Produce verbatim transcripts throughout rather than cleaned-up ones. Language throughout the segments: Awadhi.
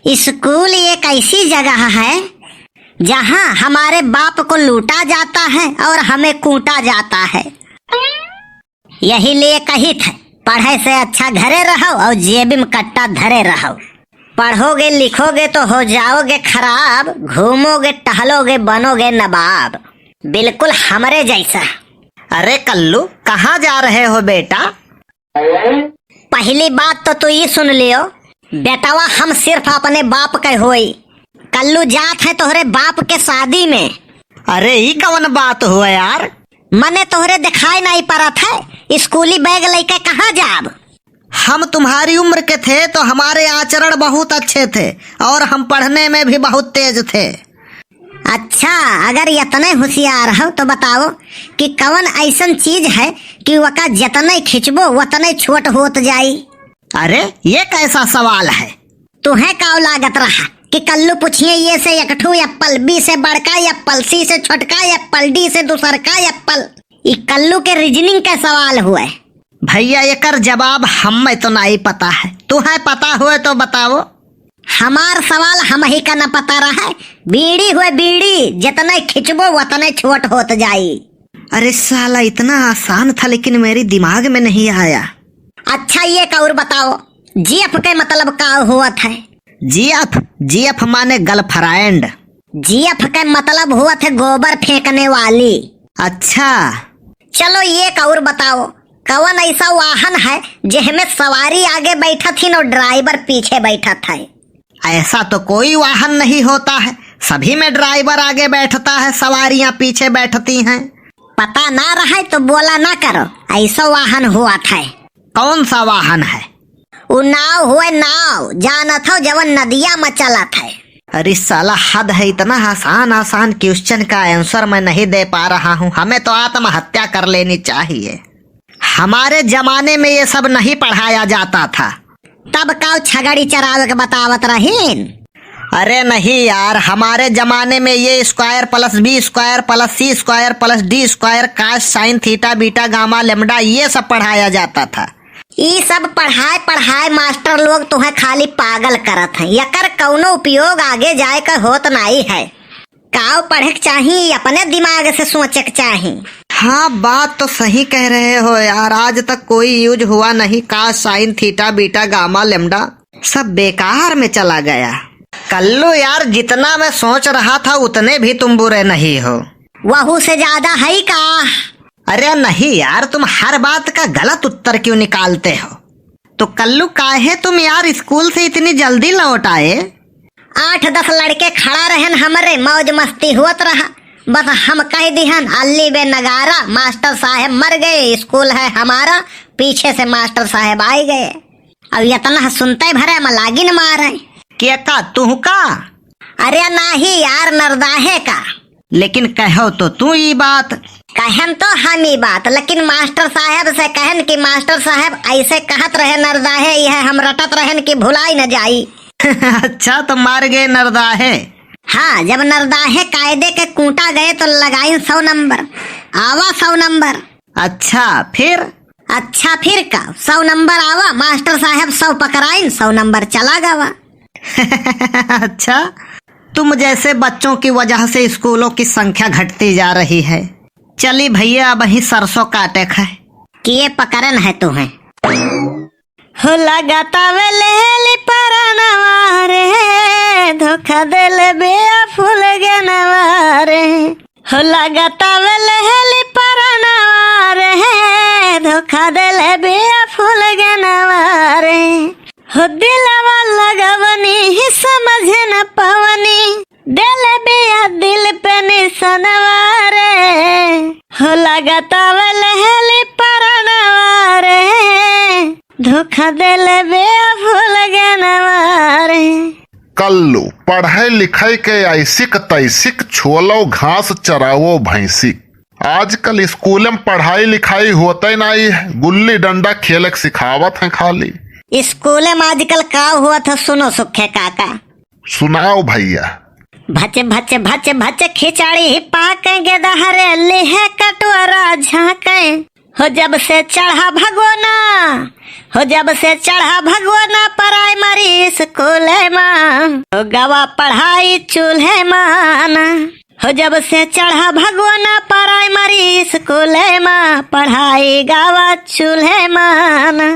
स्कूल एक ऐसी जगह है, जहाँ हमारे बाप को लूटा जाता है और हमें कूटा जाता है। यही लिए कहित है, पढ़े से अच्छा घरे रहो और जेब में कट्टा धरे रहो। पढ़ोगे लिखोगे तो हो जाओगे खराब, घूमोगे टहलोगे बनोगे नवाब। बिल्कुल हमरे जैसा। अरे कल्लू, कहाँ जा रहे हो बेटा? पहली बात तो तू ई सुन लियो, बेटवा, हम सिर्फ अपने बाप के होई। कल्लू जात है तोहरे बाप के शादी में। अरे, ई कवन बात हुआ यार? मने तोहरे दिखाई नाहीं परत है, स्कूली बैग लेके कहाँ जाब? हम तुम्हारी उम्र के थे तो हमारे आचरण बहुत अच्छे थे और हम पढ़ने में भी बहुत तेज थे। अच्छा, अगर यतने होशियार हो तो बताओ कि कवन ऐसन चीज है कि वका जतने खिंचबो वतने छोट होत जाई? अरे, ये कैसा सवाल है? तुहें काव लागत रहा कि कल्लू पूछिए A से एक ठू एप्पल, B से बड़का एप्पल, C से छोटका एप्पल, D से दूसरका एप्पल? ई कल्लू के रीजनिंग का सवाल हुए। भैया, एकर जवाब हमें तो नाहीं पता है, तुहें पता हुए तो बताओ। हमार सवाल हमही का न पता रहे, बीड़ी हुए बीड़ी, जितने खिंचबो उतने छोट होत जाई। अरे साला, इतना आसान था लेकिन मेरी दिमाग में नहीं आया। अच्छा, एक और बताओ, जीएफ के मतलब का होत है? जीएफ, जीएफ माने गर्लफ्रेंड। जीएफ के मतलब होत है गोबर फेंकने वाली। अच्छा। चलो, एक और बताओ, कवन ऐसा वाहन है जेहमें सवारी आगे बैठत ही और ड्राइवर पीछे बैठत है? ऐसा तो कोई वाहन नहीं होता है, सभी में ड्राइवर आगे बैठता है, सवारियां पीछे बैठती हैं। पता ना रहे तो बोला ना करो, ऐसा वाहन होत है। कौन सा वाहन है? उ नाव हुए नाव, जानत हो, जवन नदिया में चलत है। अरे साला, हद है, इतना आसान आसान क्वेश्चन का आंसर मैं नहीं दे पा रहा हूँ। हमें तो आत्महत्या कर लेनी चाहिए। हमारे जमाने में ये सब नहीं पढ़ाया जाता था। तब का छगड़ी चरावे के बतावत रहीन? अरे नहीं यार, हमारे जमाने में A square plus B square plus C square plus D square, cos, sine, theta, beta, gamma, lambda, ये सब पढ़ाया जाता था। ई सब पढ़ाए पढ़ाए मास्टर लोग तुहें खाली पागल करत हैं, एकर कौनो उपयोग आगे जाए के होत नाई है। काव पढ़े के चाही, अपने दिमाग से सोचे के चाही। हाँ, बात तो सही कह रहे हो यार, आज तक कोई यूज हुआ नहीं, cos, sine, theta, beta, gamma, lambda, सब बेकार में चला गया। कल्लू यार, जितना मैं सोच रहा था उतने भी तुम बुरे नहीं हो। वहू से ज्यादा है का? अरे नहीं यार, तुम हर बात का गलत उत्तर क्यों निकालते हो? तो कल्लू, काहे तुम यार स्कूल से इतनी जल्दी लौट आए? आठ दस लड़के खड़ा रहन, हमरे मौज मस्ती होत रहा। बस हम कह दिहन, "अल्ली बे नगारा, मास्टर साहेब मर गए, स्कूल है हमारा।" पीछे से मास्टर साहेब आइ गए। अब इतना सुनते भरे में लागिन मारे। के का, तुहका? अरे नाही यार, नरदाहे का। लेकिन कहो तो तू ई बात। कहन तो हम ई बात, लेकिन मास्टर साहेब से कहन कि मास्टर साहेब ऐसे कहत रहे नरदाहे, यह हम रटत रहन कि भुलाई न जाई। अच्छा, तो मार गए नरदाहे। हाँ, जब नरदाहे कायदे के कूटा गए तो लगाइन सौ नंबर, आवा सौ नंबर। अच्छा, फिर? अच्छा, फिर का, सौ नंबर आवा, मास्टर साहेब सौ पकड़ाइन, सौ नंबर चला गवा। अच्छा, तुम जैसे बच्चों की वजह से स्कूलों की संख्या घटती जा रही है। चली भैया, अबहीं सरसों काटे क है। किए पकड़न है तुहें? हो लगातावे लेली परनवा रे, धोखा देले बिया फूल गेनवा रे। हो लगातावे लेली परनवा रे, धोखा देले बिया फूल गेनवा रे। हो दिलवा लगवनी ही समझ न पवनी, देले बिया दिल पे निसनवा रे। हो लगातावे लेली परनवा रे, धोखा देले बिया फूल गेनवा रे। कल्लू, पढ़ै लिखै के ऐसिक तैसिक, छोलौ घास चरावो भैंसिक। आजकल स्कूल में पढ़ाई लिखाई होते नाई है, गुल्ली डंडा खेले के सिखावत हैं खाली। स्कूल में आजकल का हुआ था, सुनो सुखे काका। सुनाओ भैया। भच भच भच भच खिचड़ी पाक गे दहरे लिहे कटोरा झांके। हो जब से चढ़ा भगोना, हो जब से चढ़ा भगोना प्राइमरी स्कूल मा, हो गवा पढ़ाई चूल्हे माना। हो जब से चढ़ा भगोना प्राइमरी स्कूल मा, पढ़ाई गवा चूल्हे माना।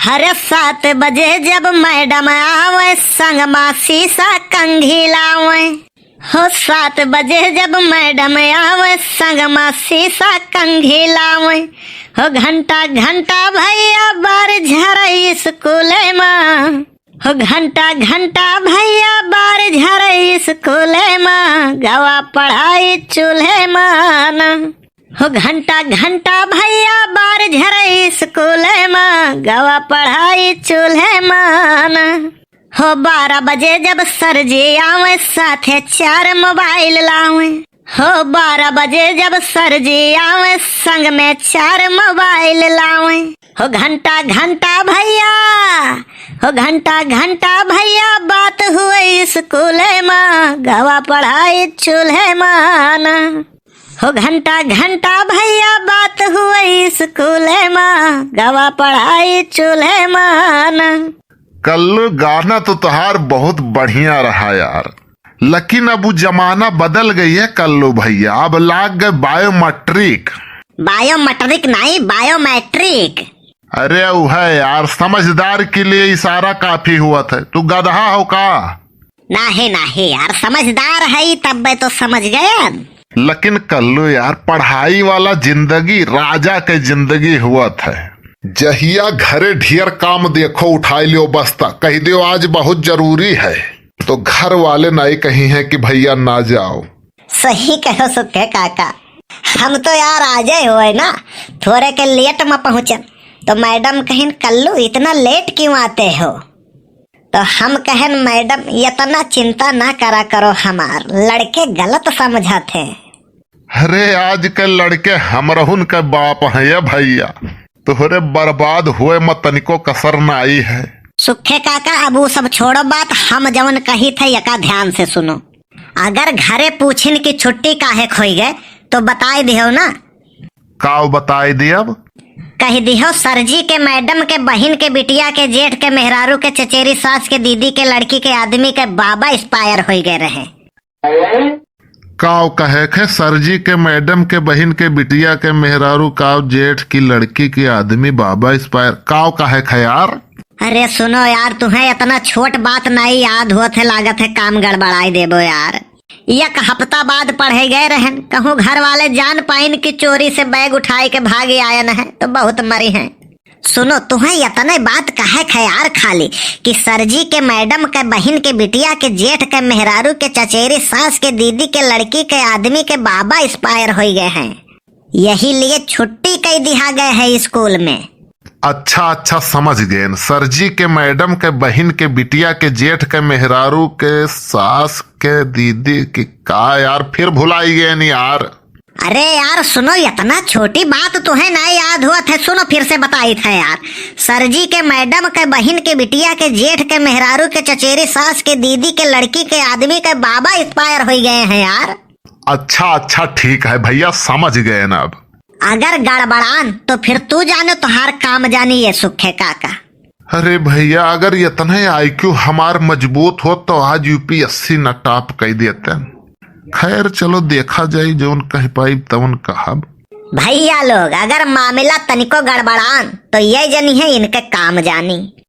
हरे सात बजे जब मैडम आवे, संग मा शीशा कंघी लावे। हो सात बजे जब मैडम आवे, संग मा शीशा कंघी लावे। हो घंटा घंटा भैया बार झरे स्कूल मा। हो घंटा घंटा भैया बार झरे स्कूल मा, गवा पढ़ाई चूल्हे माना। हो घंटा घंटा भैया बार झरे स्कूल मा, गवा पढ़ाई चूल्हे माना। हो बारह बजे जब सर जी आवे, साथे चार मोबाइल लावे। हो बारह बजे जब सर जी आवे, संग में चार मोबाइल लावे। हो घंटा घंटा भैया, हो घंटा घंटा भैया बात हुए स्कूल मा, गवा पढ़ाई चूल्हे माना। हो घंटा घंटा भैया बात हुए स्कूल मा, गवा पढ़ाई चूल्हे माना। कल्लू, गाना तो तोहार बहुत बढ़िया रहा यार, लेकिन अब उ जमाना बदल गई है कल्लू भैया, अब लाग गए बायोमेट्रिक। बायोमेट्रिक नहीं, बायोमेट्रिक। अरे उ है यार, समझदार के लिए इशारा काफी हुआ था। तू गदहा हो का? नाही नाही यार, समझदार है तब तो समझ गए। लेकिन कल्लू यार, पढ़ाई वाला जिंदगी राजा के जिंदगी हुआ था। जहिया घरे ढेर काम देखो, उठाई लियो बस्ता, कह दियो आज बहुत जरूरी है, तो घर वाले नाई कही हैं कि भैया ना जाओ। सही कहो सुखे काका, हम तो यार आजे हुए ना, थोड़े के लेट में पहुँचन, तो मैडम कहिन, "कल्लू, इतना लेट क्यों आते हो?" तो हम कहन, "मैडम, इतना चिंता ना करा करो हमार, लड़के गलत समझत हैं।" अरे, आजकल लड़के हमरहुन के बाप हैं ये भैया, तोहरे बर्बाद हुए में तनिको कसर ना आई है। सुखे काका, अब वो सब छोड़ो बात, हम जवन कही थे यका ध्यान से सुनो। अगर घरे पूछिन कि छुट्टी काहे खोई गए, तो बताई दिहो ना। काव बताई दियब? कह दिहो सर जी के मैडम के बहिन के बिटिया के जेठ के मेहरारू के चचेरी सास के दीदी के लड़की के आदमी के बाबा एक्सपायर होई गए रहे। काव कहे खे सर जी के मैडम के बहिन के बिटिया के मेहरारू काव जेठ की लड़की के आदमी बाबा एक्सपायर, काव कहे खे यार? अरे सुनो यार, तुम्हें इतना छोट बात नहीं याद होत है, लागत है काम गड़बड़ाई देबो यार। एक हफ्ता बाद पढ़े गए रहन, कहूँ घर वाले जान पाइन कि चोरी से बैग उठाए के भागे आयन है, तो बहुत मरी हैं। सुनो, तुम्हें इतने बात कहे खे यार खाली कि सर जी के मैडम के बहिन के बिटिया के जेठ के मेहरारू के चचेरी सास के दीदी के लड़की के आदमी के बाबा एक्सपायर होई गए हैं, यही लिए छुट्टी कई दिहा गए है स्कूल में। अच्छा, अच्छा, समझ गए। सर जी के मैडम के बहिन के बिटिया के जेठ के मेहरारू के सास के दीदी के का यार, फिर भुलाई गए नी यार। अरे यार सुनो, इतना छोटी बात तुम्हें ना याद हुआ थे, सुनो फिर से बताई थे यार। सर जी के मैडम के बहिन के बिटिया के जेठ के मेहरारू के चचेरी सास के दीदी के लड़की के आदमी के बाबा एक्सपायर होई गए हैं यार। अच्छा, अच्छा, ठीक है भैया, समझ गए ना अब। अगर गड़बड़ान तो फिर तू जानो, तोहार काम जानी ये सुखे काका। अरे भैया, अगर इतने आईक्यू हमार मजबूत होत तो आज यूपीएससी न टॉप कई देते। खैर चलो देखा जाई, जौन कह पाई तवन कहब। भैया लोग, अगर मामला तनिको गड़बड़ान तो ये जनी है इनके काम जानी।